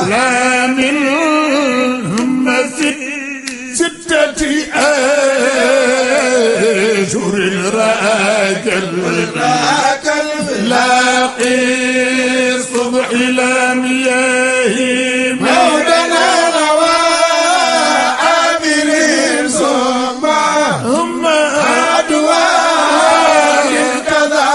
لا منهم ستة أشهر رأك لاقي الصبح لم يهيم مودنا روى عابرين ثم هم أدوان كذا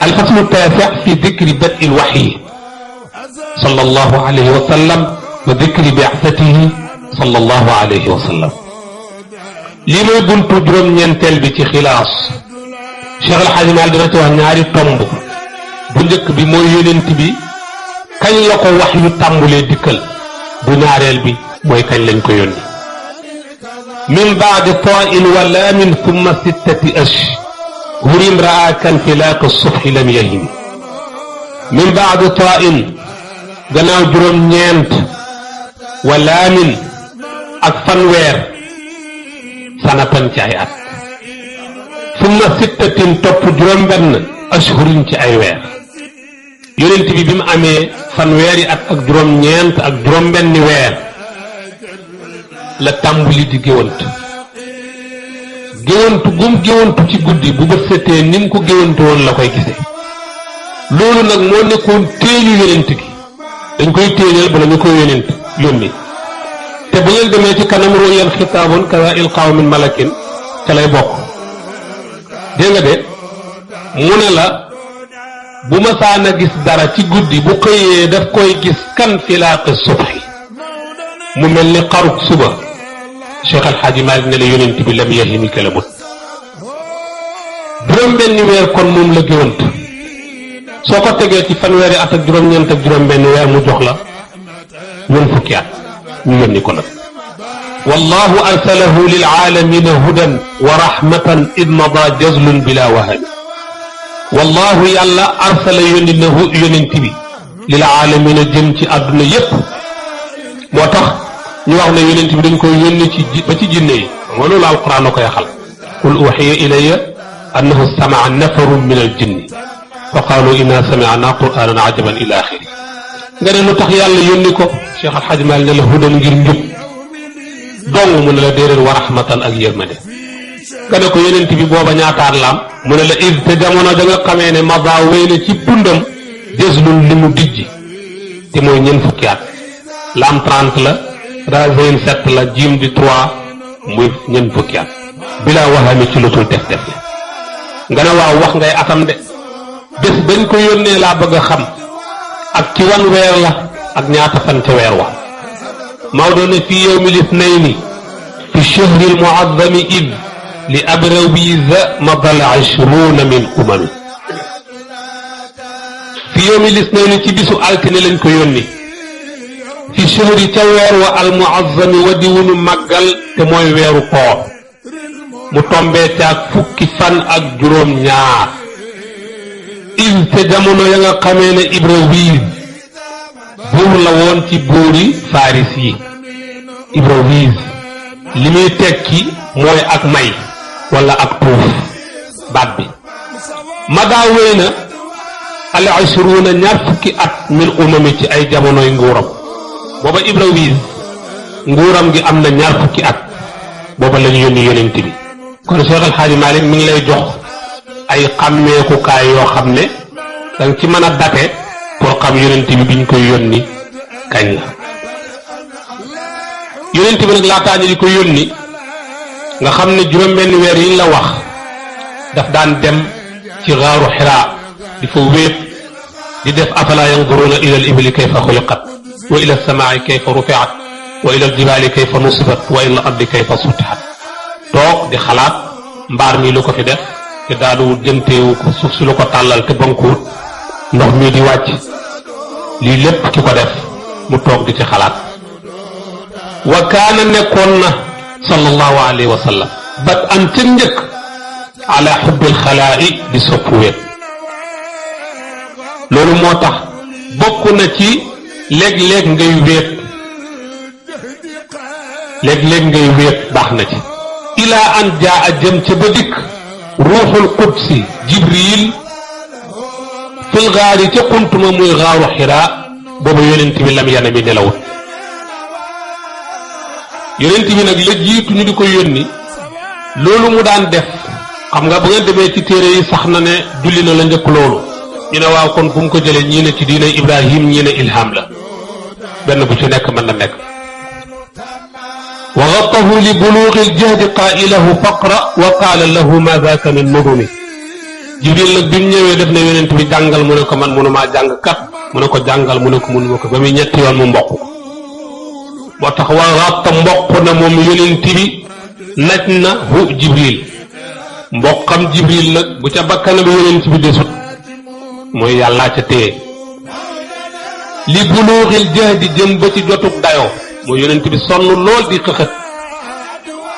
الفصل التاسع في ذكر بدء الوحي صلى الله عليه وسلم وذكر بعثته صلى الله عليه وسلم lii mooy buntu juróom-ñeenteel bi ci xilaas Cheikh El Hadj Malick dina ci wax ñaari tomb bu njëkk bi mooy yonent bi kañ la ko wax yu tàmbulee dikkal bu ñaareel bi mooy kañ lañ ko yónni min baadi ta'in wa laamin thumma sittati ashhurin ra'aka infilaqa subhi lam yahim min baadi ta'in gannaaw juróom-ñeent wa laamin ak fanweer sanatan ci ay at thumma sittatin topp juróom-benn ashhurin ci ay weer yonent bi bi mu amee fanweeri at ak juróom-ñeent ak juróom-benni weer la tàmbali di géwantu gum géwantu ci guddi bu bët setee ni mu ko géwantu woon la koy gisee loolu nag moo nekkoon téeñu yonent gi dañ koy téeñal bala ñu koy yónni te bu ngeen demee ci kanam ruyan xitaabun kaza ilqaaw min malakin ca lay bokk dégg nga de mu ne la bu ma saan a gis dara ci guddi bu xëyee daf koy gis kan filaaqi subhi mu mel ni xaruk suba Cheikh El Hadj Malick ne la yonent bi lam yahimi kalamut juróom-benni weer kon moom la géwant soo ko tegee ci fanweeri at ak juróom-ñeent ak juróom-benni weer mu jox la ñun fukki at ñu yónni ko nag wallahu arsalahu lil aalamina hudan wa rahmatan id mada jazlun bila wahami wallahu yàlla arsala yónni na yonent bi lil aalamina jëm ci àdduna yépp moo tax ñu wax ne yonent bi dañ koy yónni ci ba ci jinne yi nga loolu alquran a koy xal qul uxiya ilayya annahu samaa nafarun min al jinni fa qaalu inna sami'na qur'anan ajaban ila axiri nga ne lu tax yàlla yónni ko Cheikh Al Hadj Malick ne la hudan ngir njub dong mu ne la déedéet wa rahmatan ak yërmande nga ne ko yonent bi booba ñaataar laam mu ne la id te jamono da nga xamee ne mada wéy na ci pundam jëslun li mu dijji te mooy ñeent fukki at laam 30 la razayn 7 la jiim di 3 muy ñeent fukki at bila waxami ci lutul def def nga ne waaw wax ngay atam de bés bañ ko yónnee laa bëgg a xam ak ci wan weer la ak ñaata fan ca weer wa Maodo ne fi yawmi lisnayni fi shahri almuazzami id li abrawiza madal 20 min umami fi yawmi lisnayni ci bisu altine lañ ko yónni fi shahri ca weer wa almuazzami wa di wuñu màggal te mooy weeru koor mu tombee caag fukki fan ak juróom-ñaar il te jamono ya nga xamee ne Ibrawiz buur la woon ci buuri Faris yi Ibrawiz li muy tekki mooy ak may wala ak tuuf baat bi madaa wéy na al 20 ñaar fukki at min umami ci ay jamonoy nguuram booba Ibrawiz nguuram gi am na ñaar fukki at booba la ñu yónni yonent bi kon Cheikh El Hadj Malick mi ngi lay jox ay xàmmeekukaay yoo xam ne danga ci mën a date pour xam yonent bi biñ koy yónni kañ la yonent bi nag laataa ñu di ko yónni nga xam ne juróom-benn weer yi la wax daf daan dem ci xaaru Xiraa di fa wéet di def afala yanzuruna ila al ibli kayfa xuliqat wa ila alsamaai kayfa rufiat wa ila aljibali kayfa nusibat wa ila al ardi kayfa sutihat toog di xalaat mbaar mi lu ko fi def te daaduwut jënteewu ko suuf si lu ko tàllal te bankuwut ndox mi di wàcc lii lépp ki ko def mu toog di ci xalaat wa kaana nekkoon na sallallahu alayhi wa sallam bat an ca njëkk ala xubbil xalaa'i di sopp wéet loolu moo tax bokk na ci léeg-léeg ngay wéet léeg-léeg ngay wéet baax na ci ilaa an jaa jëm ca ba dikk ruuxul qudsi jibril fil gaari ca xuntuma muy gaaru xiraa booba yonent bi lam yana mi nelawut yonent bi nag la jiitu ñu di ko yónni loolu mu daan def xam nga bu ngeen demee ci téere yi sax na ne julli na la njëkk loolu ñu ne waaw kon fu mu ko jëlee ñii ne ci diina Ibrahim ñii ne ilham la benn bu ci nekk mën na nekk wa gattahu li buluugi aljahdi qaa'ilahu faqra wa qaala lahu ma daaka min nudumi jibril nag bi mu ñëwee def na yonent bi jàngal mu ne ko man mënumaa jàng kat mu ne ko jàngal mu ne ko mënuma ko ba muy ñetti yoon mu mboq moo tax wa gatta mboq na moom yonent bi naj na hu jibril mboqam jibril nag bu ca bakkanam yonent bi desut mooy yàllaa ca téye li buluuxil jahdi jëm ba ci jotug dayoo mooy yonent bi sonn lool di xëxët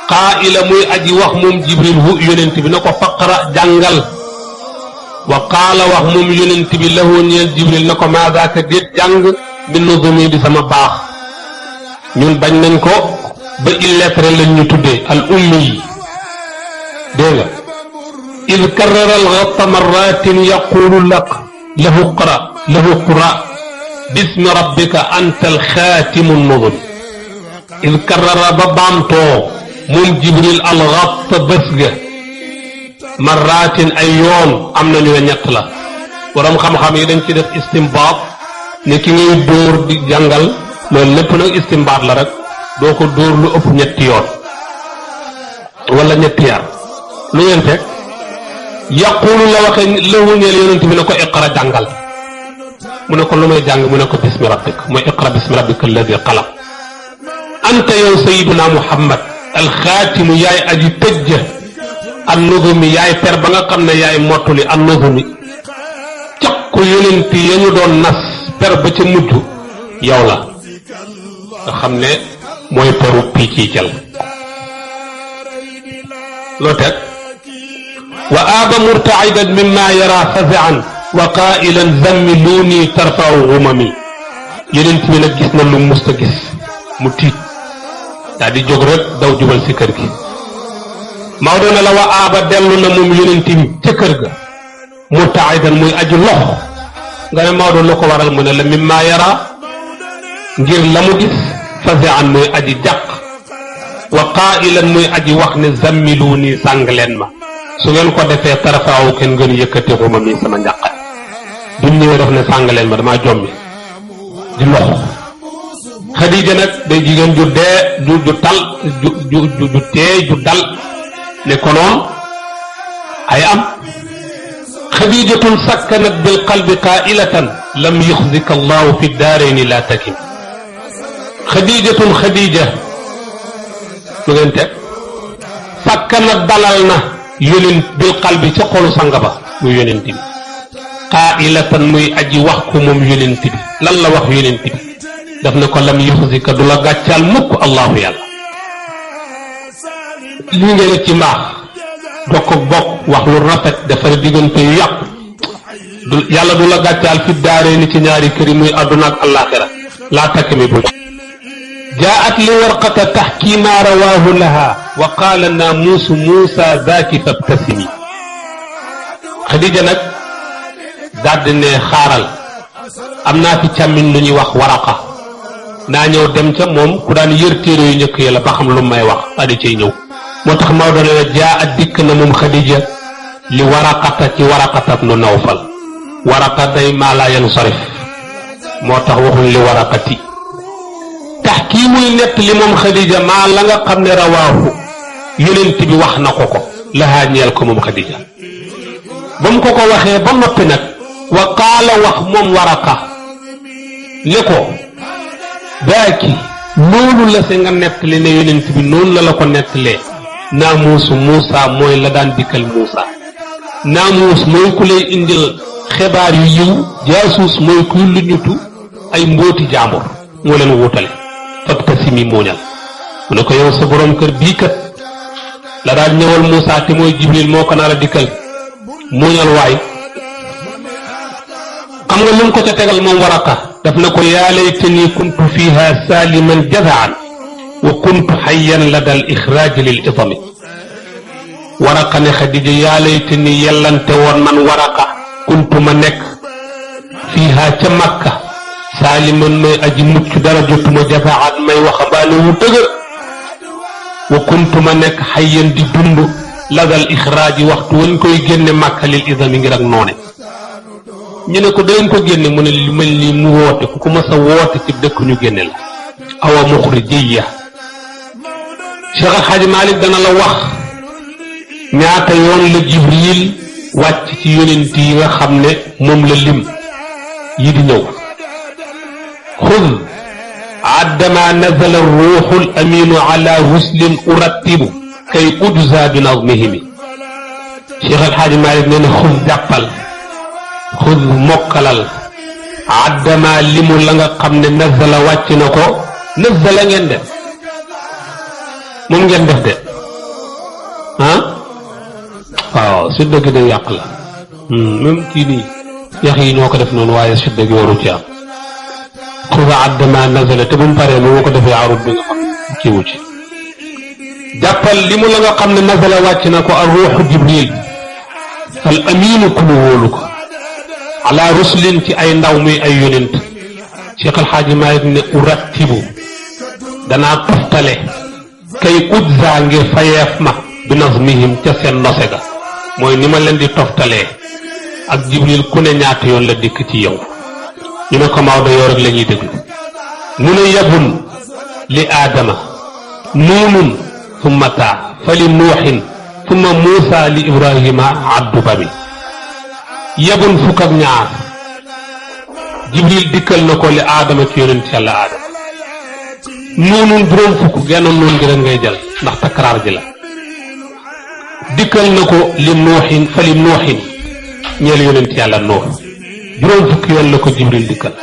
qaa'ila muy aji wax moom jibril hu yonent bi na ko faqra jàngal wa qaala wax moom yonent bi lahu ñeel jibril na ko maa daaka déet jàng min nuzumi di sama baax ñun bañ nañ ko ba illettré lañ ñu tuddee al ummi yi dégg nga id karrara al gatta marratin yaqulu lak lahu qra bismi rabbika anta al xaatimu nuzum id karrara ba baamtoo moom jibril al gatta bés ga marratin ay yoon am nañu ne ñett la borom xam-xam yi dañ ci def istimbaat ne ki ngay dóor di jàngal loolu lépp nag istimbaat la rek doo ko dóor lu ëpp ñetti yoon wala ñetti yar lu ngeen fekk yaqulu la waxe lahu ñeel yonent bi ne ko iqra jàngal mu ne ko lu may jàng mu ne ko bismi rabbik mooy iqra bismi rabbika alladi xalaq anta yow sayiduna muhammad alxaatimu yaay aji tëjj an nuzumi yaay per ba nga xam ne yaay mottuli an nuzumi caqku yonent ya ñu doon nas per ba ca mujj yow la nga xam ne mooy peru picc yi jël loo teg wa aaba murtaidan mimma yara fazian wa qailan zammiluuni tarfau gumami yonent bi nag gis na lu musta gis mu tiit daa di jóg rek daw jubal si kër gi Maodo ne la wa aaba dellu na moom yonent bi ca kër ga murtaidan muy aju lox nga ne Maodo lu ko waral mu ne la mimma yara ngir la mu gis fazian muy aji jàq wa qailan muy aji wax ne zammiluuni sàng leen ma su ngeen ko defee tarafaawu kenn ngeen yëkkati xuma mi sama njàqat bi mu ñëwee def ne sàng leen ma damaa jommi di lox Xadija nag day jigéen ju dee ju tal ju teey ju dal ne ko noon ay am xadijatun sakkanat bil qalbi qailatan lam yuxzika allahu fi daarayni la takin xadijatun xadija lu ngeen teg sakkanat dalal na yonent bil qalbi ca xolu sanga ba muy yonent bi qailatan muy aji wax ko moom yonent bi lan la wax yonent bi daf ne ko lam yuxzika du la gàccaal mukk allahu yàlla lii ngeen ci mbaax bokk bokk wax lu rafet defar diggante yu yàq du yàlla du la gàccaal fi daaree ni ci ñaari kër yi muy àdduna ak àllaaxira laa takk mi bu jaat li warqata taxki ma rawaahu laha wa qaala naamuusu muusa zaaki fabtasimi Xadija nag daldi ne xaaral am naa fi càmmiñ lu ñuy wax waraqa naa ñëw dem ca moom ku daan yër téere yu njëkk ya la ba xam lu may wax adi cay ñëw moo tax Maodo ne jaa at dikk na moom Xadija li waraqata ci waraqatab nu nawfal waraqa day maa laa yansarif moo tax waxul li waraqati tax kii muy nett li moom Xadija maa la nga xam ne rawaahu yonent bi wax na ko lahaa ñeel ko moom Xadija ba mu ko waxee ba noppi nag wa qaala wax moom waraqa ne ko daaki loolu la se nga nettali ne yonent bi noonu la ko nettalee naamuusu Muusa mooy la daan dikkal Muusa naamuus mooy ku lay indil xibaar yu yiw jaasuus mooy kuy luñutu ay mbóoti jaambur moo leen wutale fabtasimi muuñal mu ne ko yow sa borom kër bii kat la daan ñëwal Muusa te mooy Jibril moo ko naa la dikkal muuñal waay xam nga lu mu ko ca tegal moom Waraqa daf na ko yaa laytani kuntu fiha saliman jazaan wa kuntu hayyan lada al ixraaj lil idami waraqa ne Xadija yaa laytani yellante woon man waraqa kuntu ma nekk fiha ca Makka saliman may aji mucc dara jotuma jazaan may waxambaane wu dëgër wa kuntu ma nekk hayyan di dund lada al ixraaj waxtu wañ koy génne Makka lil idami ngir ak noone ñu ne ko dañ ko génne mu ne li mel ni mu woote ku ko mas a woote ci dëkk ñu génne la awa muxrijiya Cheikh Al Hadj Malick dana la wax ñaata yoon la Jibril wàcc ci yonent yi nga xam ne moom la lim yi di ñëw xud addama nazala ruuxu l aminu ala ruslin urattibu kay ujza bi nazmihimi Cheikh Al Hadj Malick nee na xud jàppal xud mokkalal addama limu la nga xam ne nazala wàcc na ko nazala ngeen def moom ngeen def de ah waaw su dëgg de yàq la même kii nii yax yi ñoo ko def noonu waaye su dëgg waru ci am xud addama nazala te bu mu paree moo ko defee arut bi nga xam kiiwu ci jàppal limu la nga xam ne nazala wàcc na ko ar ruuxu jibril al aminu ku mu wóolu ko ala ruslin ci ay ndaw muy ay yonent Cheikh Al Hadj Malick ne urattibu danaa toftale kay ujza ngir fayeef ma bi nazmihim ca seen nose ga mooy ni ma leen di toftalee ak Jibril ku ne ñaata yoon la dikk ci yow ñu ne ko Maodo yow rek la ñuy déglu mu ne yabun li aadama nuunun summa taa fa li nuuxin summa muusa li ibrahima addu bami yabun fukk ak ñaar Jibril dikkal na ko li aadama ci yonent yàlla aadama nuunun juróom fukk genn nuun gi ren ngay jël ndax takraar ji la dikkal na ko li nuuxin fa li nuuxin ñeel yonent yàlla nuux juróom fukki yoon la ko Jibril dikkal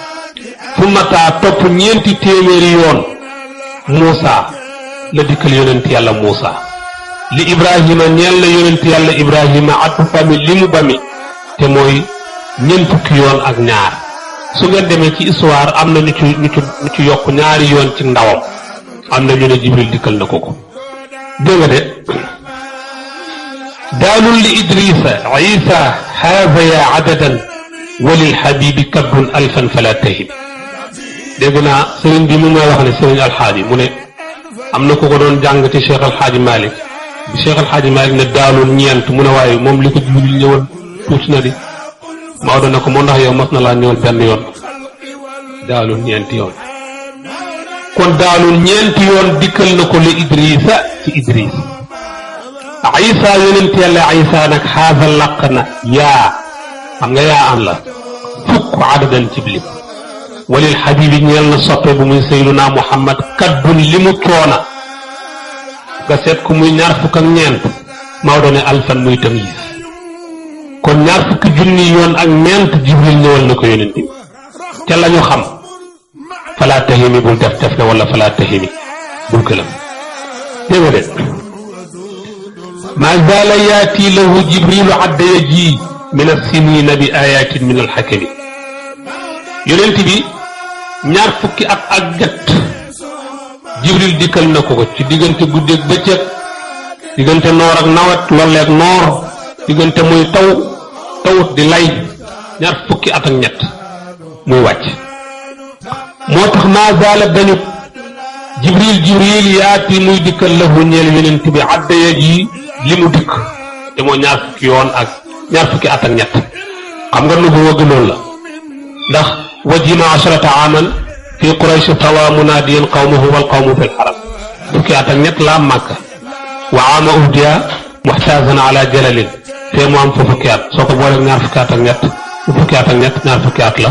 fu mataa topp ñeenti téeméeri yoon Muusa la dikkal yonent yàlla Muusa li Ibrahima ñeel na yonent yàlla Ibrahima atu bami li mu bami te mooy ñeent fukki yoon ak ñaar su ngeen demee ci histoire am na ñu ci yokk ñaari yoon ci ndawam am na ñu ne Jibril dikkal na ko ko dégg nga de daalul li Idrissa Isa haazaya adadan walil habibi kabbun alfan fala tahib dégg naa sëriñ bi mu may wax ne sëriñ alxaaji mu ne am na ku ko doon jàng ci Cheikh Alxaaji Malick bi Cheikh Alxaaji Malick ne daalul ñeent mu ne waaye moom li ko Jibril ñëwal tuuti na di Maodo ne ko moo ndax yow mas na laa ñëwal benn yoon daalul ñeenti yoon kon daalul ñeenti yoon dikkal na ko li Idrissa ci Idriss Isa yonent yàlla Isa nag xaasa laq na yaa xam nga yaa am la fukk adadan ci bilim walil xabibi ñeel na soppe bu muy sayyiduna Muhammad kaddun li mu coona nga seet ko muy ñaar fukk ak ñeent Maodo ne alfan muy tamyiz kon ñaar fukki junni yoon ak ñeent Jibril ñëwal na ko yonent bi ca la ñu xam falaa tahimi bul def def ne wala falaa tahimi bul gëlëm dégg nga de maa zaala yaati lahu jibrilu adda yaji min as-sinina bi ayatin min al-hakami yonent bi ñaar fukki at ak jett Jibril dikkal na ko ci diggante guddeeg bëccëg diggante noor ak nawet lolleeg noor diggante muy tawut di lay ñaar fukki at ak ñett muy wàcc moo tax maa zaala dañu Jibril yaati muy dikkal lahu ñeel yonent bi adda yaji li mu dikk te moo ñaar fukki yoon ak ñaar fukki at ak ñett xam nga nu bu wëgg loolu la ndax wajima asharata aman fi quraysh tawa munadiyan qawmuhu wal qawmu fi lxaram fukki at ak ñett la am màkka wa ama uhdiya muxtaasan ala jalalin fee mu am fa fukki at soo ko booleeg ñaar fukki at ak ñett fukki at ak ñett ñaar fukki at la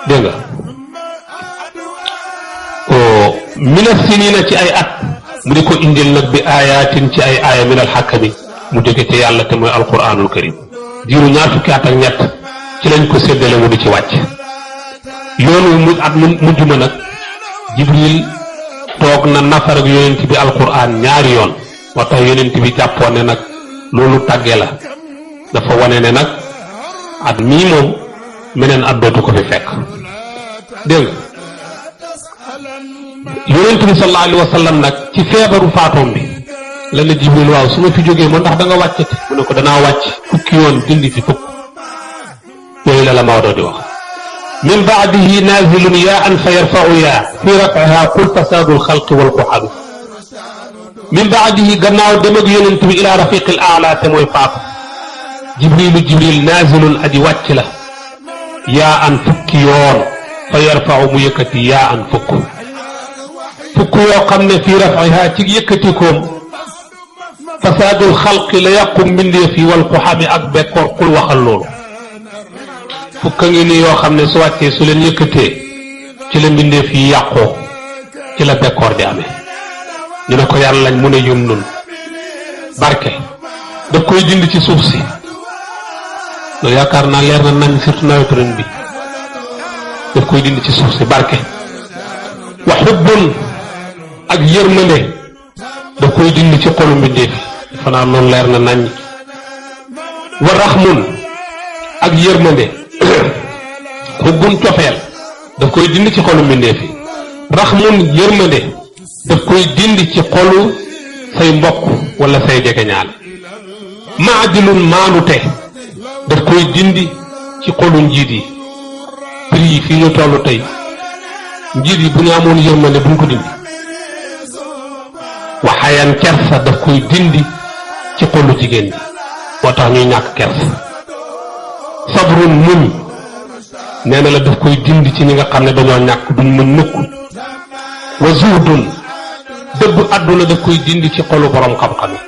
dégg nga mina sinina ci ay at mu di ko indil nag bi ayatin ci ay aaya min alxakami mu jóge ci yàlla te mooy alquranul karim diiru ñaar fukki at ak ñett ci lañ ko séddale mu di ci wàcc yoonu mu at mu mujj ma nag Jibril toog na nafar ak yonent bi alquran ñaari yoon moo tax yonent bi jàppoon ne nag loolu tàggee la dafa wane ne nag at mii moom meneen at dootu ko fi fekk dégg nga yonent bi sallallahu alayhi wa sallam nag ci feebaru faatoom bi la ne Jibril waaw su ma fi jógee moo ndax da nga wàccati mu ne ko danaa wàcc fukki yoon dindi fi fukk yooyu la Maodo di wax min baadihi nazilun yaa an fa yarfau yaa fi rafiha qul fasadul xalqi wal quxabi min baadihi gannaaw dem ak yonent bi ila rafiqil aala te mooy faatu jibril nazilun aji wàcc la yaa an fukki yoon fa yarfau mu yëkkati yaa an fukk yoo xam ne fi rafiha ci yëkkatikoom fasadul xalqi la yàqu mbindeef yi wal quxabi ak bekkoor qul waxal loolu fukka ngi ni yoo xam ne su wàccee su leen yëkkatee ci la mbindeef yi yàqoo ci la bekkoor di amee ñu ne ko yàlla lañ mu ne yum nun barke daf koy dindi ci suuf si loolu yaakaar naa leer na nañ surtout nawetu ren bi daf koy dindi ci suuf si barke wa xubbun ak yërmande daf koy dindi ci xolu mbindeef yi fanaa loolu leer na nañ wa raxmun ak yërmande xubbun cofeel daf koy dindi ci xolu mbindeef yi raxmun yërmande daf koy dindi ci xolu say mbokk wala say jegeñaal maadilun maanute daf koy dindi ci xolu njiit yi prix yi fii ñu toll tey njiit yi bu ñu amoon yërmande duñ ko dindi waxayaan kersa daf koy dindi ci xolu jigéen ñi moo tax ñuy ñàkk kersa sabrun muñ nee na la daf koy dindi ci ñi nga xam ne dañoo ñàkk duñ mën mukk wa zuhdun dëbb àdduna daf koy dindi ci xolu borom xam-xam yi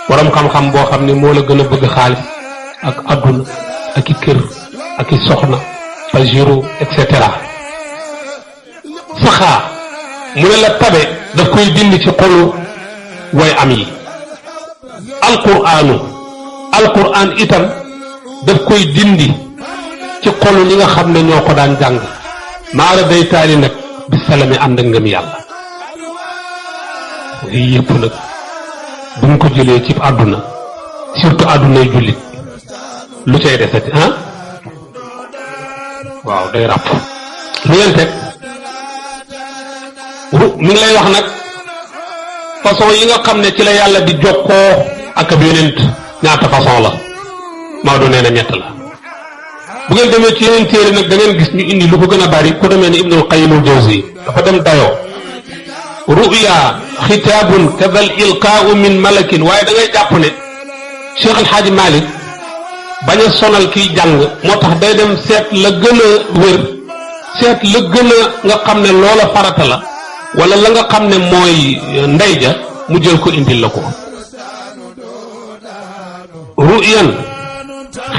borom xam-xam boo xam ne moo la gën a bëgg xaalis ak àdduna ak i kër ak i soxna pajero et cetera saxaa mu ne la tabe daf koy dindi ci xolu way am yi alquran itam daf koy dindi ci xolu ñi nga xam ne ñoo ko daan jàng maara day taali nag bi salami ànd ak ngëm yàlla yii yëpp nag buñ ko jëlee ci àdduna surtout àddunay jullit lu cay desati waaw day ràpp lu ngeen teg mi ngi lay wax nag façon yi nga xam ne ci la yàlla di jokkoo ak ab yonent ñaata façon la Maodo nee na ñett la bu ngeen demee ci yeneen téere nag da ngeen gis ñu indi lu ko gën a bari ku demee ni Ibnul Qayyim al-Jawzi dafa dem dayoo ruya xitaabun kadal ilqaau min malakin waaye da ngay jàpp ne Cheikh El Hadj Malick bañ a sonal kiy jàng moo tax day dem seet la gën a wér seet la gën a nga xam ne loola farata la wala la nga xam ne mooy ndey ja mu jël ko indil la ko ruyan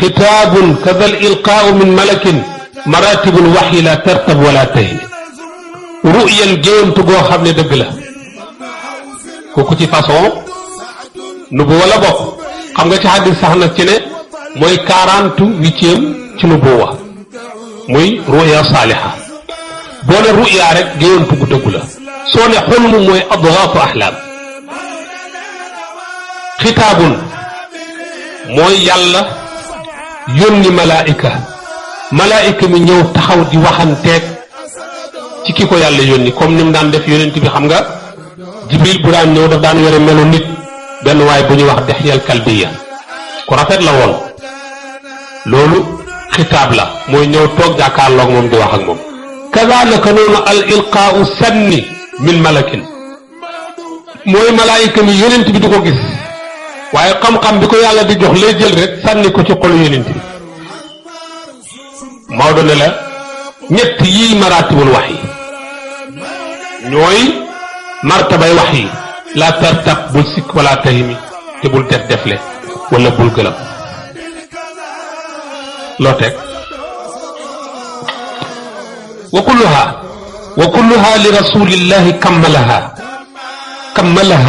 xitaabun kadal ilqaau min malakin maratibul waxyi la tartab wala tahni ruyan géwantu goo xam ne dëgg la kooku ci façon nubu wala bokk xam nga ci xaddis sax na ci ne mooy 48e ci nubuwa muy ruya saaliha boo ne ruya rek géwantu gu dëggu la soo ne xulmu mooy adgaafu axlaam xitaabun mooy yàlla yónni malaayika mi ñëw taxaw di waxanteeg ci ki ko yàlla yónni comme ni mu daan def yonent bi xam nga jibril bu daan ñëw daf daan yore melu nit benn waay bu ñuy wax Dexyal Kalbiya ku rafet la woon loolu xitaab la mooy ñëw toog jàkkaarloog moom di wax ak moom kazaalika noonu al ilqaau sanni min malakin mooy malaayika mi yonent bi du ko gis waaye xam-xam bi ko yàlla di jox lay jël rek sànni ko ci xolu yonent bi Maodo ne la ñett yii maratibul wax yi ñooy martabay wax yi la tartab bul sikk wala tahimi te bul def defle wala bul gëlam loo teg wa kulluha li rasulillahi kammalaha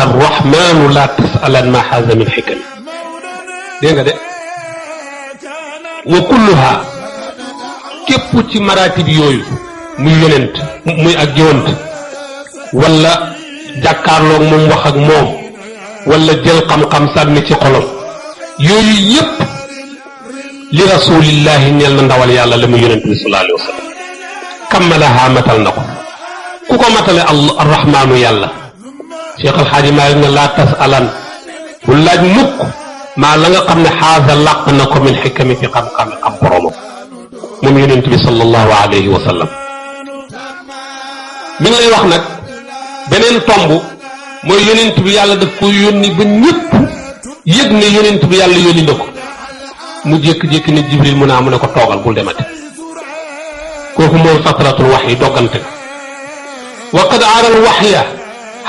arrahmanu la tasalan ma haza min xikami dégg nga de wa kulluha képp ci maratib yooyu muy yonent muy ak jëwant wala jàkkaarloog moom wax ak moom wala jël xam-xam sànni ci xolom yooyu yépp li rasulillahi ñeel na ndawal yàlla la muy yonent bi sallallahu alayhi wa sallam kammalaha matal na ko ku ko matale arrahmaanu yàlla Cheikh Alxaaji Maalik ne laa tasalan bul laaj mukk maa la nga xam ne xaasa làq na ko min xikami ci xam-xam am boromam moom yonent bi sallallahu alayhi wa sallam mi ngi lay wax nag beneen tomb mooy yonent bi yàlla daf ko yónni ba ñëpp yëg ne yonent bi yàlla yónni na ko mu jékki-jékki ne Jibril mu ne ko toogal bul demati kooku mooy fatratul wax yi doggante wa qad aral waxya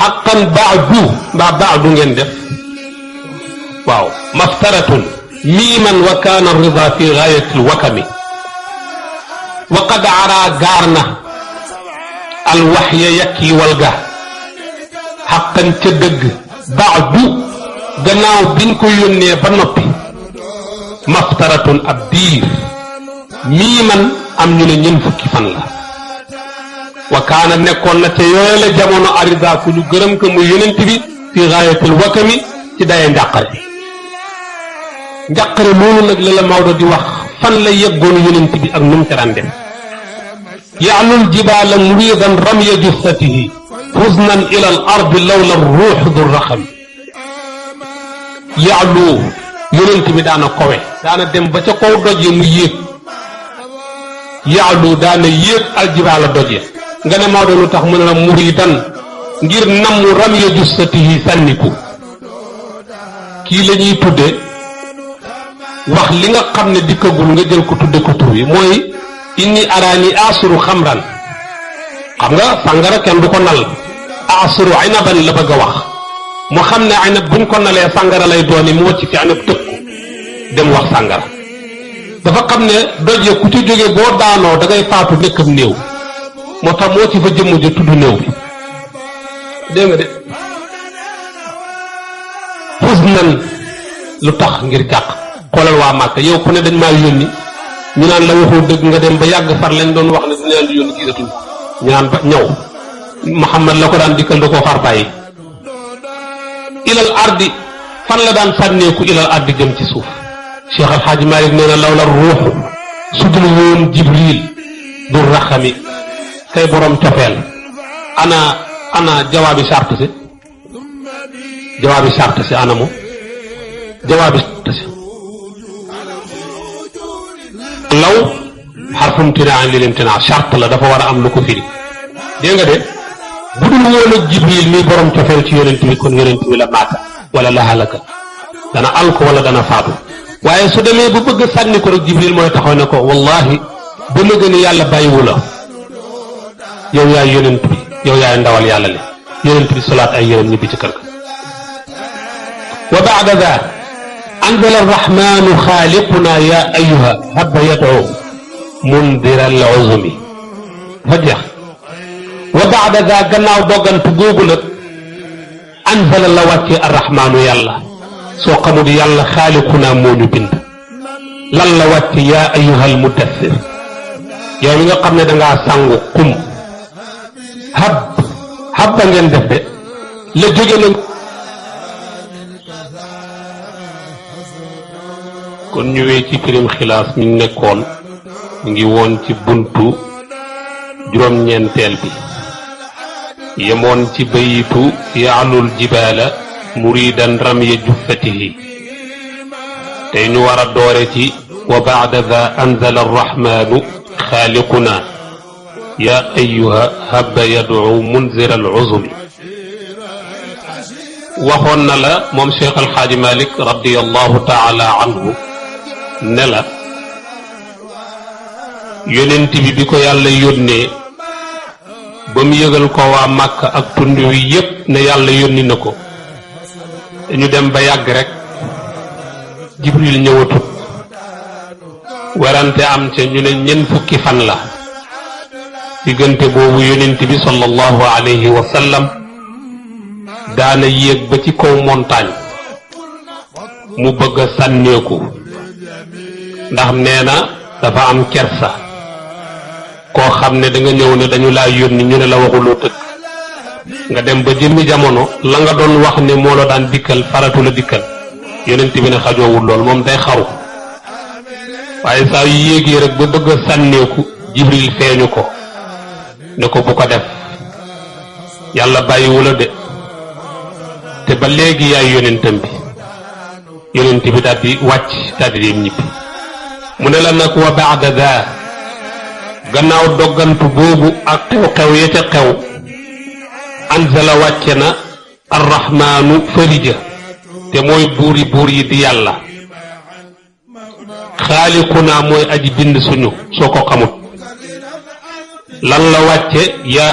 xaqan baadu ngeen def waaw maftaratun miiman wa kaana rida fi gaayatil wakami wa qad ara gaar na al waxya yakki walga xaqan ca dëgg baadu gannaaw biñ ko yónnee ba noppi maftaratun ab diir miiman am ñu ne ñeent fukki fan la wa kaana nekkoon na ca yooyu la jamono arida ku ñu gërëm ko muy yonent bi fi gaayatil wakami ci daye njàqare loolu nag la Maodo di wax fan la yeggoon yonent bi ak nu mu ca daan def ya'lul jibaala muridan ramya jussatihi huznan ila al ardi lawla ruux du raxam ya'lu yonent bi daana kowe daana dem ba ca kaw doj yi mu yéeg ya'lu daana yéeg al jibaala doj yi nga ne Maodo lu tax mu ne la muridan ngir nammu ramya jussatihi sànniku kii la ñuy tudde wax li nga xam ne dikkagul nga jël ko tudde ko tur yi mooy inni araani asuru xamran xam nga sàngara kenn du ko nal asuru inaban la bëgg a wax mu xam ne inab buñ ko nalee sàngara lay dooni mu wacc fi inab tëkku dem wax sàngara dafa xam ne doje ku ci jógee boo daanoo da ngay faatu nekkam néew moo tax moo ci fa jëmm ja tudd néew bi dégg nga de huznan lu tax ngir jàq xoolal waa Màkka yow ku ne dañ maa yónni ñu naan la waxoo dëgg nga dem ba yàgg far lañ doon wax ne dina leen di yónni gisatuñ ñu naan ba ñëw Muhammad la ko daan dikkal da koo far bàyyi ilal ardi fan la daan sànneeku ilal ardi jëm ci suuf Cheikh Al Hadj Malick nee na lawla ruuxu su dul woon Jibril du raxami kay borom cofeel ana jawaabi charte si ana moom jawaabi charte si law xarfum tinaan li lim tinaa charte la dafa war a am lu ko firi dégg nga de bu dul woon ak Jibril mi borom cofeel ci yonent bi kon yonent bi la maaka wala la halaka dana alko wala dana faatu waaye su demee ba bëgg sànni ko rek Jibril mooy taxaw ne ko wallahi ba ma gën yàlla bàyyiwu la yow yaay yonent bi yow yaay ndawal yàlla li yonent bi solaat ay yéram ñibbi ci kër ga wa baada da anzala arrahmanu xaaliquna ya ayuha habba yad'u mundira al uzumi fa jeex wa baada da gannaaw doggantu googu nag anzala la wàccee arrahmanu yàlla soo xamul yàlla xaaliquna moo ñu bind lan la wàcce yaa ayuhal mudassir yow mi nga xam ne dangaa sàngu kum habba ngeen def de la jóge na kon ñëwee ci firim xilaas mi nekkoon mu ngi woon ci buntu juróom-ñeenteel bi yemoon ci bayitu yaalul jibaala muridan ramya juffatihi tey ñu war a doore ci wa baada da anzala arrahmanu xaaliquna ya ayuha habba yad'u munzir al uzumi waxoon na la moom Cheikh Alxaaji Malik radiallahu taala anhu ne la yonent bi ko yàlla yónnee ba mu yëgal ko waa Màkka ak tund wi yépp ne yàlla yónni na ko dañu dem ba yàgg rek Jibril ñëwatut werante am ca ñu ne ñeent fukki fan la diggante boobu yonent bi sallallahu alayhi wa sallam daana yéeg ba ci kaw montagne mu bëgg a sànneeku ndax nee na dafa am kersa koo xam ne da nga ñëw ne dañu laa yónni ñu ne la waxuloo tëgg nga dem ba jëmmi jamono la nga doon wax ne moo la daan dikkal faratu la dikkal yonent bi ne xajoowul lool moom day xaru waaye saa yu yéegee rek ba bëgg a sànneeku Jibril feeñu ko ne ko bu ko def yàlla bàyyiwula de te ba léegi yaay yonentam bi yonent bi daal di wàcc daal di dem ñibbi mu ne la nag wa baada daa gannaaw doggantu boobu ak xew-xew ya ca xew anzala wàcce na arrahmaanu farija te mooy buur yi di yàlla xaaliquna mooy aji bind suñu soo ko xamut lan la wàcce yaa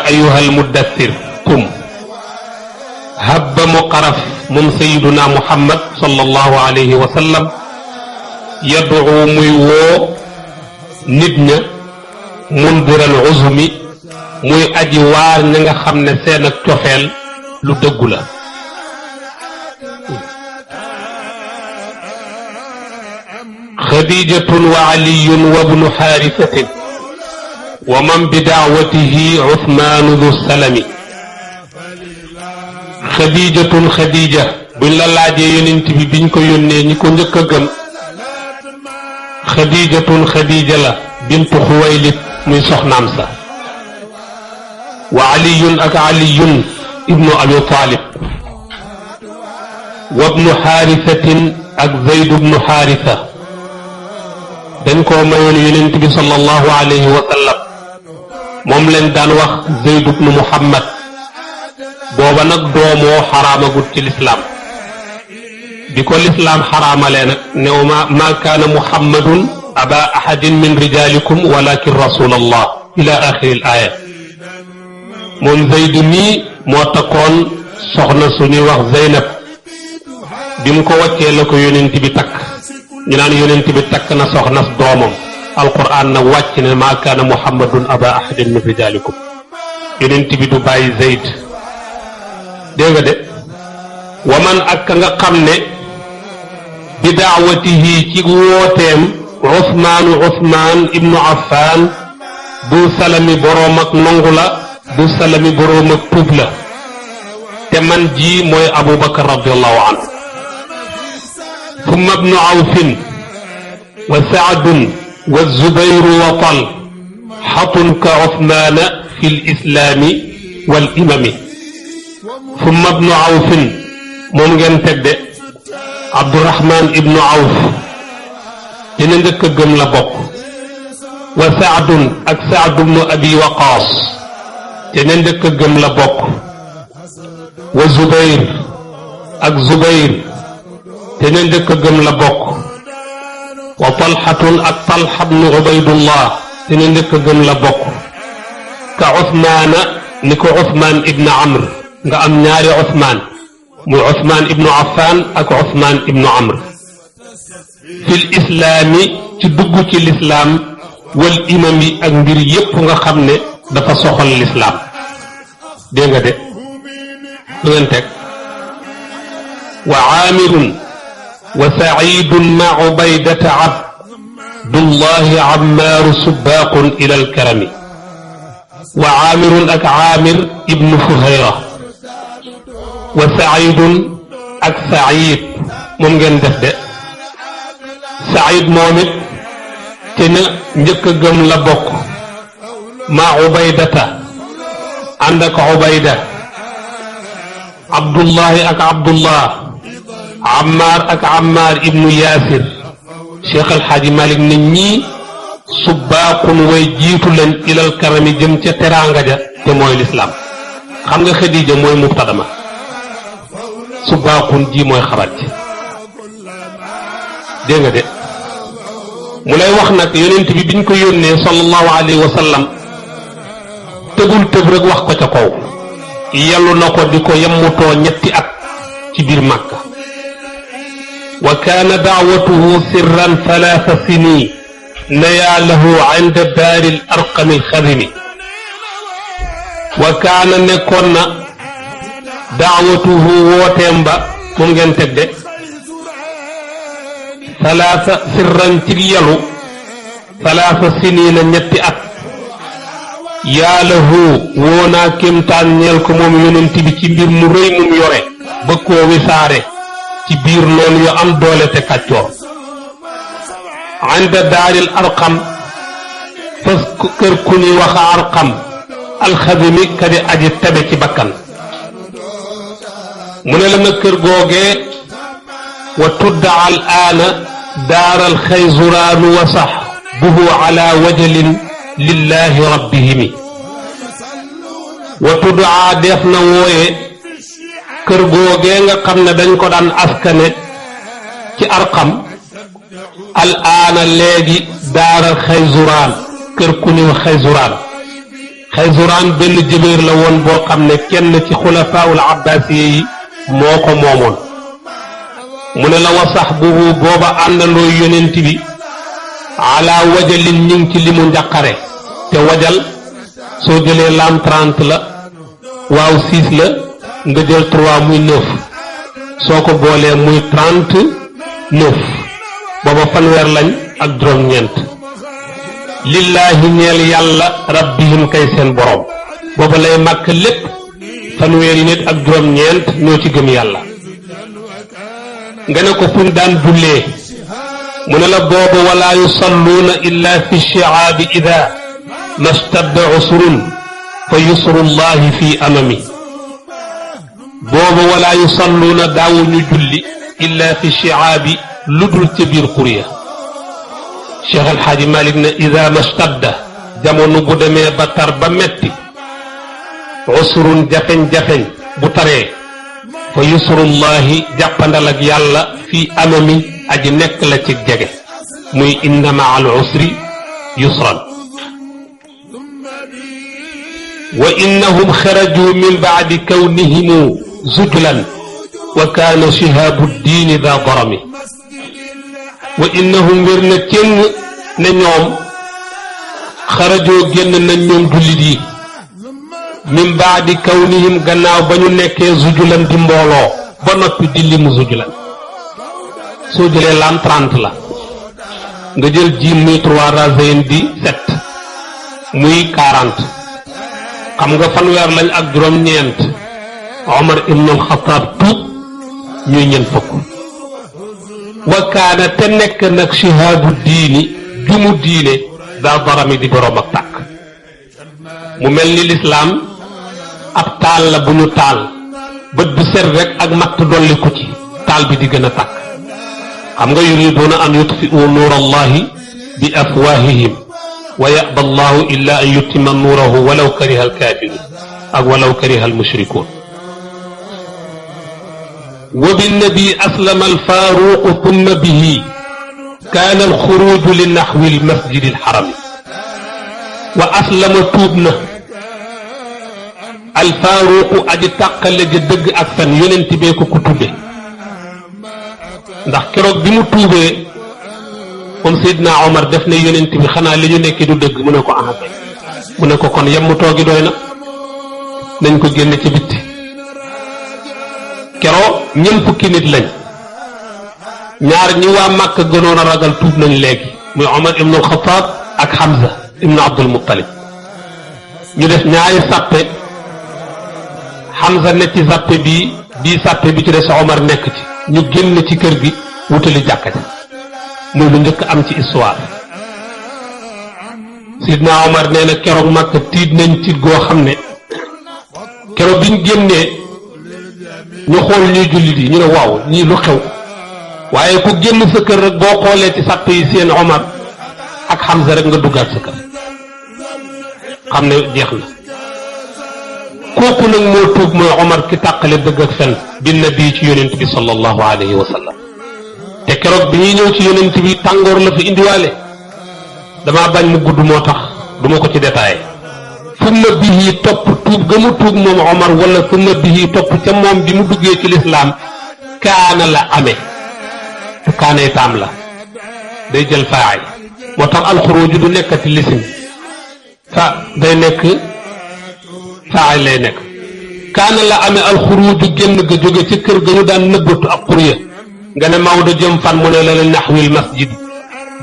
ayuha almuddathir qum habba mu xaraf moom sayiduna muhammad sallallahu alayhi wa sallam yad'u muy woo nit ña mundiral uzmi muy aji waar ña nga xam ne seen ak cofeel lu dëggu la xadijatun wa aliyun wa bnu xaarisatin wa man bi daawatihi usmaanu du salami xadijatun xadija buñ la laajee yonent bi biñ ko yónnee ñi ko njëkk a gëm xadijatun xadija la bintu xuwaylid muy soxnaam sa wa aliyun ak aliyun ibnu abi talib wa bnu xaarisatin ak zayd bnu xaarisa dañ koo mayoon yonent bi sallallahu alayhi wa sallam moom lañ daan wax zayd bnu muhammad booba nag doomoo xaraamagut ci lislaam bi ko lislaam xaraamalee nag new ma kaana muhammadun aba ahadin min rijalikum walakin rasulallah ila axiri l aaya moom zayd mii moo takkoon soxna suñuy wax zeynab bi mu ko waccee la ko yonent bi takk ñu naan yonent bi takk na soxna doomam alquran nag wàcc ne maa kaana muhammadun aba ahadin min rijalikum yonent bi du bàyyi zayd dégg nga de waman ak ka nga xam ne bi daawatihi ci wooteem usmaan ibnu affan du salami boroom ak nongu la du salami boroom ak tuub la te man ji mooy abubakar radiallahu anhu ثم ابن عوف وسعد والزبير وطلحة كعثمان في الإسلام والإمم ثم ابن عوف ممكن تبدأ عبد الرحمن ابن عوف ينندك جملة بق وسعد أك سعد بن أبي وقاص ينندك جملة بق وزبير أك زبير te ne ndëkk gëm la bokk wa talxatun ak talxa bnu ubaydullah te ne ndëkk gëm la bokk ka usmaana ni ko usmaan ibnu amr nga am ñaari usmaan muy usmaan ibnu affan ak usmaan ibnu amr fil islaami ci dugg ci lislaam wal imami ak mbir yépp nga xam ne dafa soxal lislaam dégg nga de lu ngeen teg wa aamirun وسعيد مع عبيدة عبد الله عمار سباق إلى الكرم وعامر أك عامر ابن فهيرة وسعيد أك سعيد ممكن دفد سعيد مومت تنا نجك جم لبوك مع عبيدة عندك عبيدة عبد الله أك عبد الله Ammar ak Ammar ibnu Yaasir Cheikh El Hadj Malick nit ñi subbaaqun way jiitu leen ilal karami jëm ca teraanga ja te mooy lislaam xam nga Xadija mooy mubtadama subbaaqun ji mooy xabar ji dégg nga de mu lay wax nag yonent bi biñ ko yónnee sallallahu alayhi wa sallam tëbul tëb rek wax ko ca kaw yellu na ko di ko yemmutoo ñetti at ci biir Makka وكان دعوته سرا 3 سنين نيا له عند دار الأرقم الخدم وكان نكون دعوته وتمبا ممكن تبدأ 3 سرا تريالو 3 سنين نتأت يا له ونا كم تانيلكم من تبكي بير مري مم يوري بكو وساري ci biir noonu yu am doole te kàccoor ànd daaril arqam fa kër ku ñuy wax Arqam alxadimi kadi aji tabe ci bakkan mu ne la nag kër googee wa tuddaa al aana daaral xayzuraanu wa saxbuhu ala wajalin lillahi rabbihimi wa tuddaa def na wooye kër googee nga xam ne dañ ko daan askane ci Arqam al aana léegi daaral xayzuraan kër ku ñuy wax xayzuraan benn jëbeer la woon boo xam ne kenn ci xulafaawul abbaasiye yi moo ko moomoon mu ne la wa sahbuhu booba àndandoo yonent bi ala wajalin ñu ngi ci limu njàqare te wajal soo jëlee lam 30 la waaw 6 la nga jël 3 muy 9 soo ko boolee muy 39 booba fanweer lañ ak juróom-ñeent lillaahi ñeel yàlla rabbihim kay seen borom booba lay màkk lépp fanweeri nit ak juróom-ñeent ñoo ci gëm yàlla nga ne ko fuñ daan jullee mu ne la booba wala yusalluuna illa fi shi'aabi ida mastadda usrun fa yusrullahi fi amami booba wala yusalluuna daawuñu julli illa fi shi'aabi lu dul ca biir xuriya Cheikh El Hadji Malick ne ida mastadda jamono bu demee ba tar ba metti usrun jafeñ-jafeñ bu taree fa yusrullahi jàppandal ak yàlla fii amami aji nekk la ci jege muy inna maa al usri yusran wa innahum xaraju min baadi kawnihimu zujlan wa kaana shihaabu diini daa darami wa innahum wér na cëng ne ñoom xarajoo génn nañ ñoom jullit yi min baadi kawnihim gannaaw ba ñu nekkee zujulan di mbooloo ba noppi di limu zujulan soo jëlee lam 30 la nga jël jiim muy 3 razayn di 7 muy 40 xam nga fanweer lañ ak juróom-ñeent Omar ibn al-Khattab tuub ñuy ñeent fukk wa kaana te nekk nag shihaabu diini jumu diine daa darami di boroom ak tàkk mu mel ni lislaam ab taal la bu ñu taal bët bu set rek ak matt dolli ko ci taal bi di gën a tàkk xam nga yuriduuna an yutfi'u nuura allahi bi afwaahihim wa ya'ba allahu illa an yutimma nuurahu walaw kariha alkaafiruun ak walaw kariha almushrikuun wa binnabi aslama alfaaruqu thumma bihi kaana alxuruuju li naxwi almasjidi alxarami wa aslama tuub na alfaaruqu aji tàqale ja dëgg ak fen yonent bee ko tudde ndax keroog bi mu tuubee moom Seydina Omar def ne yonent bi xanaa li ñu nekki du dëgg mu ne ko ahakay mu ne ko kon yem mu toogi doy na nañ ko génne ci bitti keroog ñeent fukki nit lañ ñaar ñi waa Màkka gënoon a ragal tuub nañ léegi muy Omar ibnu al-Xattaab ak Hamza ibnu Abdul Muttalib ñu def ñaari sàppe Hamza nekk ci sàppe bii sàppe bi ci des Omar nekk ci ñu génn ci kër gi wutali jàkka ja muy lu njëkk am ci histoire Sidna Omar nee na keroog Màkka tiit nañ tiit goo xam ne keroog biñ génnee ñu xool ñuy jullit yi ñu ne waaw ñii lu xew waaye ku génn sa kër rek boo xoolee ci sàpp yi seen Omar ak Hamza rek nga duggaat sa kër xam ne jeex na kooku nag moo tuub mooy Omar ki tàqale dëgg ak fen bi nabi ci yonent bi sallallahu alayhi wa sallam te keroog bi ñuy ñëw ci yonent bi tàngoor la fi indiwaale damaa bañ mu gudd moo tax duma ko ci détaillé summa bihi topp tuub ga mu tuub moom Omar wala summa bihi topp ca moom bi mu duggee ci lislaam kaana la amee te kaanay taam la day jël faay moo tax alxuruuju du nekkati lisim fa day nekk faay lay nekk kaana la amee alxuruuju génn ga jóge ci kër ga ñu daan nëbbatu ak xurya nga ne Maodo jëm fan mu ne la leen naxwil masjid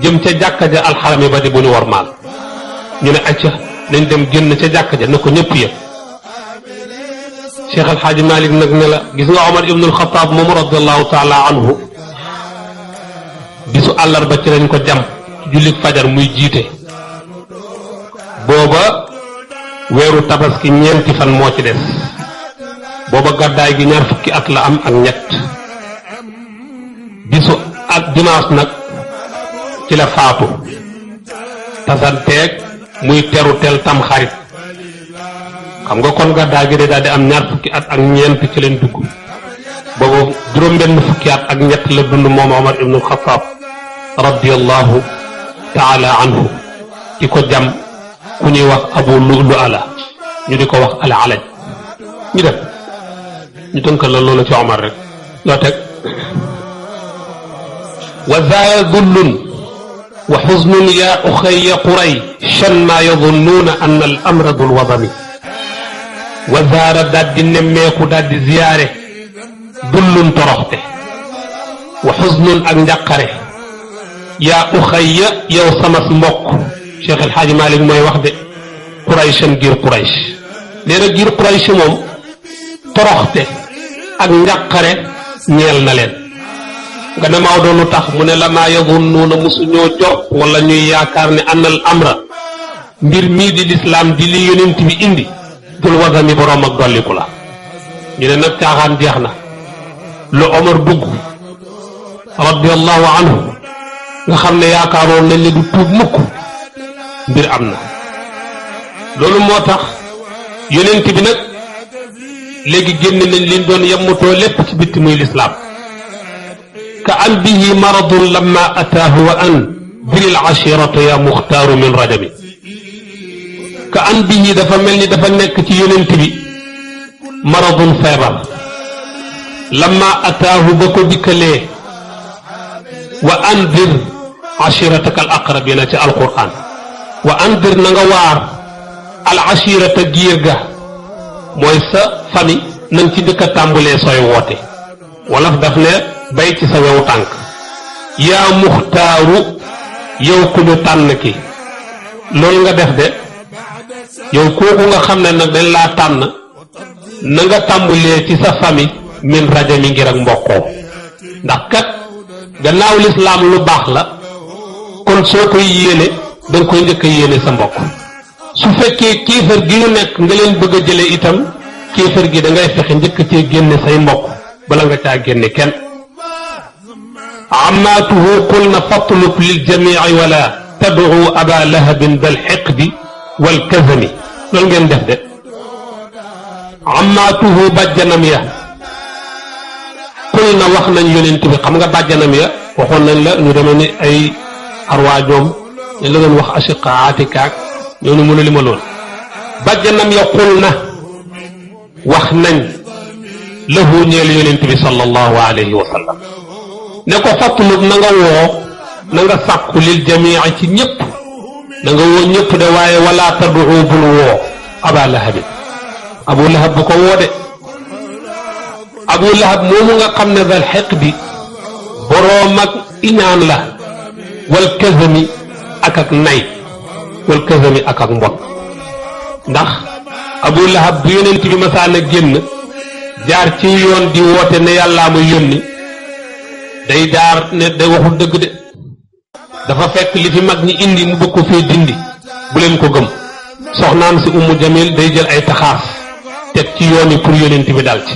jëm ca jàkka ja alxarami ba di bu ñu war maal ñu ne acca nañ dem génn ca jàkka ja na ko ñëpp yëpp Cheikh El Hadji Malick nag ne la gis nga Omar ibn al-Khattab moom radiallahu taala anhu bisu àllarba ci lañ ko jam jullik fajar muy jiite booba weeru tabaski ñeenti fan moo ci des booba gàddaay gi 20 fukki at la am ak ñett bisu ak dimanche nag ci la faatu tasanteeg muy teru tel tam xarit xam nga kon gàddaay gi de daal di am 20 fukki at ak ñeent ci leen dugg boobu juróom-benn fukki at ak ñett la dund moom Omar ibn al-Khattab radiyallahu taala anhu di ko jam ku ñuy wax Abu Lu'lu'ala ñu di ko wax al-Alaj ñu dem ñu tënkal la loolu ci Omar rek loo teg wa zaaya dullun wa xuznun ya uxayya quray shan ma yadunnuuna anna al amra dul wadami wa zaara daal di nemmeeku daal di ziyaare dullun toroxte wa xuznun ak njàqare yaa uxayya yow samas mbokk Cheikh El Hadj Malick mooy wax de Qurayshan giir Quraysh nee na giir Quraysh moom toroxte ak njàqare ñeel na leen nga ne Maodo lu tax mu ne la maa yadunnuuna mosu ñoo jor wala ñuy yaakaar ne annal amra mbir mii di lislaam di li yonent bi indi dul wasami boroom ak dolliku la ñu ne nag caaxaan jeex na lu Omar dugg radiyallahu anhu nga xam ne yaakaaroon nañ ne du tuub mukk mbir am na loolu moo tax yonent bi nag léegi génn nañ liñ doon yemmutoo lépp ci bitti muy lislaam ka an bihi maradun lamma ataahu wa an biril ashiratu ya muxtaaru min rajami ka an bihi dafa mel ni dafa nekk ci yonent bi maradun feebar lamma ataahu ba ko dikkalee wa andir ashirataka al aqrabina ci alquran wa andir na nga waar al ashirata giir ga mooy sa famille nañ ci dëkk a tàmbalee sooy woote wolof daf ne bay ci sa wewu tànk yaa muxtaaru yow ku ñu tànn ki loolu nga def de yow kooku nga xam ne nag dañ laa tànn na nga tàmbalee ci sa famille min rajami ngir ak mbokkoo ndax kat gannaaw lislaam lu baax la kon soo koy yéene danga koy njëkk a yéene sa mbokk su fekkee kéefër gi ñu nekk nga leen bëgg a jële itam kéefër gi da ngay fexe njëkk cee génne say mbokk bala nga caa génne kenn amaatuhu qul na fatlub lil jamii wala tad'u aba lahabin dal xiqdi wal kazami loolu ngeen def de amaatuhu bàjjanam ya qul na wax nañ yonent bi xam nga bàjjanam ya waxoon nañ la ñu demee ni ay arwaajoom ñu la doon wax ashiqa atikaak ñooñu mën a li ma lool bàjjanam ya qul na wax nañ lahu ñeel yonent bi sallallahu alayhi wa sallam ne ko fatlub na nga woo na nga sàkku lil jamii ci ñëpp na nga woo ñëpp de waaye wala tad'u bul woo aba lahabin abu lahab bu ko woo de abu lahab moomu nga xam ne dal xeq bi boroom ak iñaan la wal kazami ak nay wal kazami ak mbon ndax abu lahab bu yonent bi masaan a génn jaar ci yoon di woote ne yàllaa ma yónni day jaar ne day waxul dëgg de dafa fekk li fi mag ñi indi mu bëgg ko fee dindi bu leen ko gëm soxnaam si ummu jamil day jël ay taxaas teg ci yoon yi pour yonent bi dal ci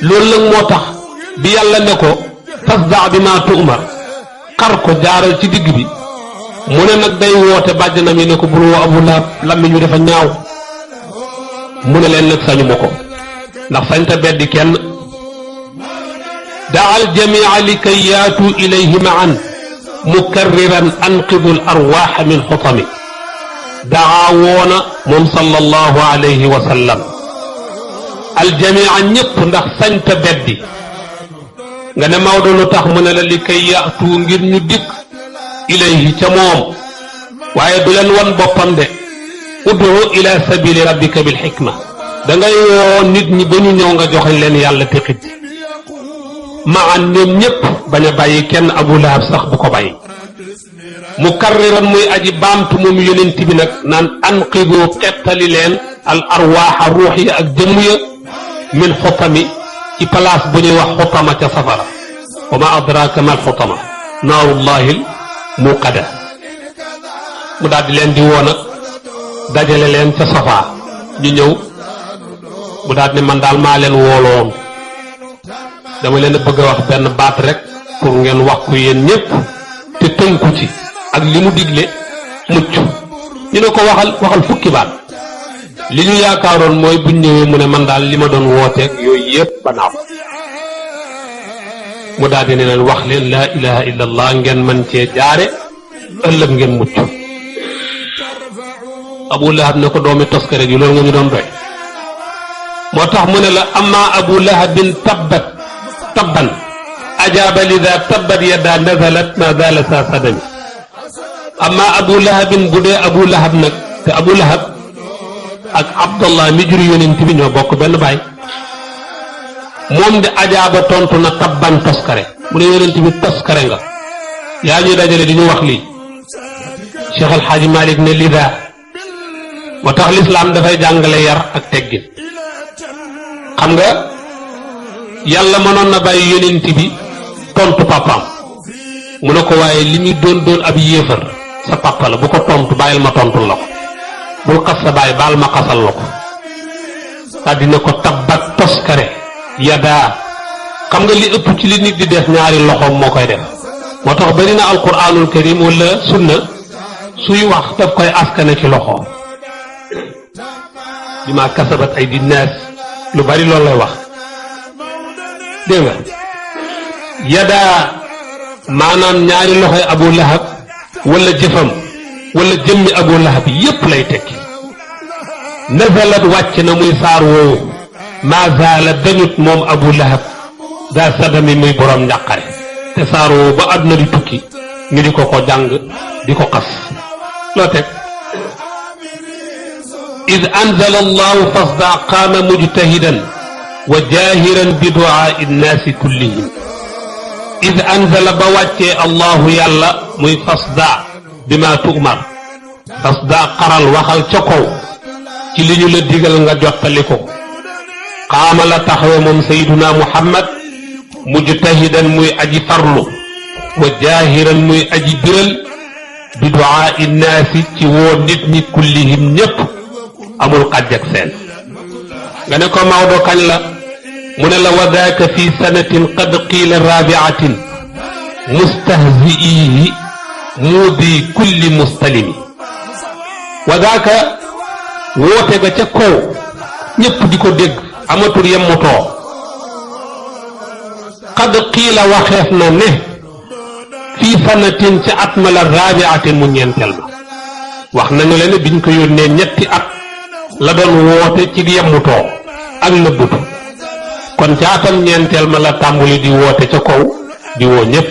loolu nag moo tax bi yàlla ne ko fasda bi ma tu'mar xar ko jaaral ci digg bi mu ne nag day woote bàjjanam yi ne ko bul woo abu lahab lammiñ wi dafa ñaaw mu ne leen nag sañu ma ko ndax sañ ta beddi kenn daa al jamia li kay yaatu ilayhi maan mukarriran anqidu al arwaaxa min xutami daa woona moom sallallahu alayhi wa sallam al jamia ñëpp ndax sañ ta beddi nga ne Maodo lu tax mu ne la li kay yaatu ngir ñu dikk ilayhi ca moom waaye du leen wan boppam de ud'u ila sabili rabbika bil xikma da ngay woo nit ñi ba ñu ñëw nga joxe leen yàlla te xit maan ñoom ñëpp bañ a bàyyi kenn abu lahab sax bu ko bàyyi mukarriran muy aji baamtu moom yonent bi nag naan anqidu xettali leen al arwaaxa ruux yi ak jëmm ya min xutami ci place bu ñuy wax xutama ca safara wa ma adraka mal xutama naarullahil muqada mu daal di leen di woo nag dajale leen ca Safa ñu ñëw mu daal ne man daal maa leen wooloon dama leen a bëgg a wax benn baat rek pour ngeen wax ko yéen ñépp te tënku ci ak li mu digle mucc ñu ne ko waxal fukki baat li ñu yaakaaroon mooy buñ ñëwee mu ne man daal li ma doon wooteeg yooyu yépp banaaw mu daal di ne leen wax leen laa ilaha illa allah ngeen man cee jaare ëllëg ngeen mucc Abu Lahab ne ko doomi toskare ji loolu nga ñu doon doy moo tax mu ne la amma Abu Lahabin tabban ajaaba lida tabbat yada nazalat ma zala sa sadami amma Abu Lahabin bu dee Abu Lahab nag te Abu Lahab ak Abdallah mi jur yonent bi ñoo bokk benn baay moom de ajaaba tontu na tabban toskare mu ne yonent bi toskare nga yaa ñuy dajale di ñu wax lii Cheikh El Hadji Malick ne lida moo tax lislaam dafay jàngale yar ak teggin xam nga yàlla mënoon na bàyyi yonent bi tontu papaam mu ne ko waaye li muy doon ab yéefar sa papa la bu ko tontu bàyyil ma tontul la ko bul xas sa bàyyi baal ma xasal la ko daal dina ko tabbat toskare yadaa xam nga li ëpp ci li nit di def ñaari loxoom moo koy def moo tax bari na alquranul karim wala sunna suy wax daf koy askane ci loxoom bi ma kasabat ay di naas lu bari loolu lay wax dégg nga yadaa maanaam ñaari loxoy Abu Lahab wala jëfam wala jëmmi Abu Lahab yépp lay tekki nazalat wàcc na muy saar woowu maa zaala dañut moom Abu Lahab daa sadami muy borom njàqare te saar woowu ba àdduna di tukki ñu di ko jàng di ko xas loo teg id anzala allahu fasda qaama mujtahidan wa jaahiran bi duaai nnaasi kullihim id anzala ba wàccee allahu yàlla muy fasda bi ma tu'mar fasda xaral waxal ca kaw ci li ñu la digal nga jottali ko qaama la taxawe moom sayduna muhammad mujtahidan muy aji farlu wa jaahiran muy aji biral bi duaai nnaasi ci woo nit ñi kullihim ñépp amul xàjj ak seen nga ne ko Maodo kañ la mu ne la wa daaka fi sanatin qad qiila rabiatin mustahziihi muudi kulli mustalimi wa daaka woote ga ca kaw ñépp di ko dégg amatul yemmutoo qad qiila waxeef na ne fii sanatin ca at ma la rabiatin mu ñeenteel ma wax nañu leen biñ ko yónnee ñetti at la doon woote ci yemmutoo ak nëbbutu kon ca atam ñeenteel ma la tàmbuli di woote ca kaw di woo ñépp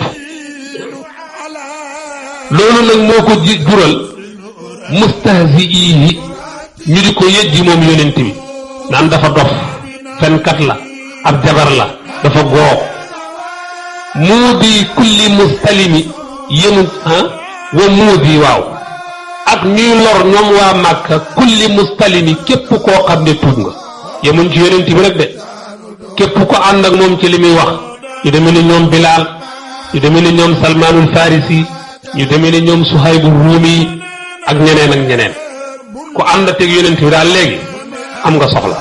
loolu nag moo ko jural mustahziihi ñu di ko yëjji moom yonent bi naan dafa dof fenkat la ab jabar la dafa goo muudi kulli mustalimi yému wa muudi waaw ak ñuy lor ñoom waa Màkka kulli mustalimi képp koo xam ne tuub nga yemuñ ci yonent bi rek de képp ko ànd ak moom ci li muy wax ñu demee ni ñoom Bilaal ñu demee ni ñoom Salmaanul Farisi ñu demee ni ñoom Suhaybu Ruumi ak ñeneen ak ñeneen ku ànd ak yonent bi daal léegi am nga soxla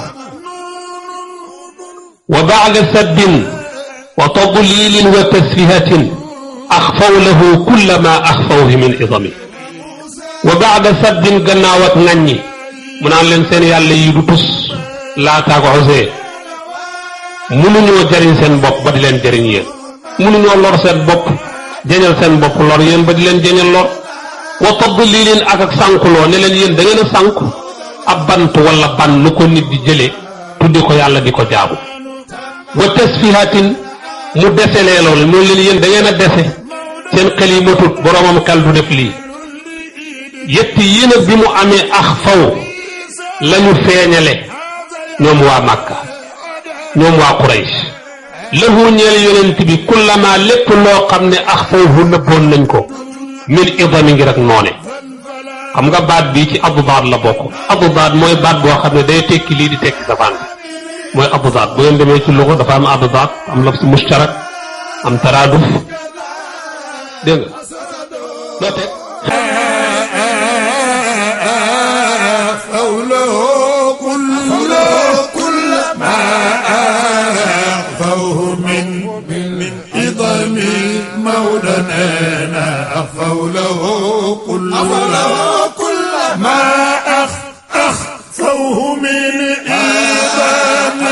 wa ba'da sabbin wa tadlilin wa tasfihatin axfaw lahu kulla ma axfawhi min idami wa ba'da sabbin gannaaw ak ŋàññi mu naan leen seen yàlla yi du tus laataako xosee mënuñoo jariñ seen bopp ba di leen jariñ yéen mënuñoo lor seen bopp jañal seen bopp lor yéen ba di leen jañal lor wa tadlilin ak sànkuloo ne leen yéen da ngeen a sànku ab bant wala ban lu ko nit di jëlee tuddi ko yàlla di ko jaabu wa tasfihatin mu deselee loolu noonu leen yéen da ngeen a dese seen xel yi matut boroomam xel du def lii yetti yéen a bi mu amee ax faw lañu feeñale ñoom waa Màkka ñoom waa Quraysh lahu ñeel yonent bi kullama lépp loo xam ne ax fawhu nëbboon nañ ko min idami ngir ak noone xam nga baat bii ci addaad la bokk addaad mooy baat boo xam ne day tekki lii di tekki safaan bi mooy addaad bu ngeen demee ci luxa dafa am addaad am lafs mushtarak am taraaduf dégg nga loo teg من إضم مولانا أخفوا له كل ما أخفوه من إضم